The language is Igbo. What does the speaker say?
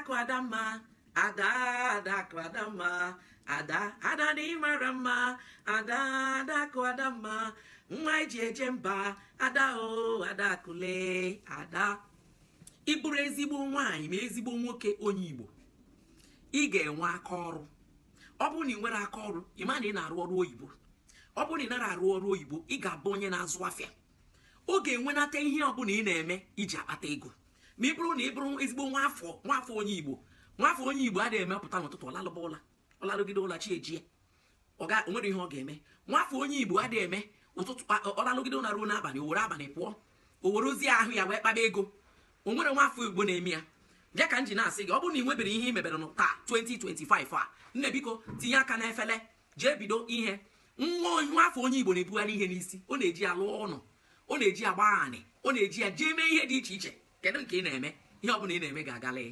Adakụ, Adamma, Ada, Adakụ, Adamma, Ada, Ada na ịmara mma, Ada, Adakụ, Adamma, nwa eji eje mba, Ada o, Adakụle, Ada. Ị bụrụ ezigbo nwaanyị ma ezigbo nwoke onye Igbo, ị ga-enwe aka ọrụ. Ọ bụrụ na ị nwere aka ọrụ, ị ma na ị na-arụ ọrụ oyibo. Ọ bụrụ na ị nara arụ ọrụ oyibo, ị ga-abụ onye na-azụ afịa. Ọ ga-enwenata ihe ọbụla ị na-eme iji akpata ego. Ma ị bụrụ na ị bụrụ ezigbo nwafọ, nwafọ onye Igbo, nwafọ onye Igbo adịghị emepụta n'ụtụtụ ọlalụba ụla, ọlalụgide ụla, chi ejie, ọ ga onwere ihe ọ ga-eme. Nwafọ onye Igbo adịghị eme ụtụtụ ọlalụgide ụla ruo n'abalị, o were abalị pụọ, o were ozi ahụ ya wee kpaba ego. O nwere nwafọ Igbo na-eme ya. Ya ka m ji na-asị gị, ọ bụrụ na ị nwebere ihe ị mebere taa, 2025 a, nne, biko tinye aka n'efele, jee bido ihe. Nwa nwafọ onye Igbo na-ebugharị ihe n'isi, ọ na-eji alụ ụlọ, ọ na-eji agba anị, ọ na-eji ya jee mee ihe dị iche iche. Kedu nke ị na-eme? Ihe ọbụla ị na-eme ga-agala.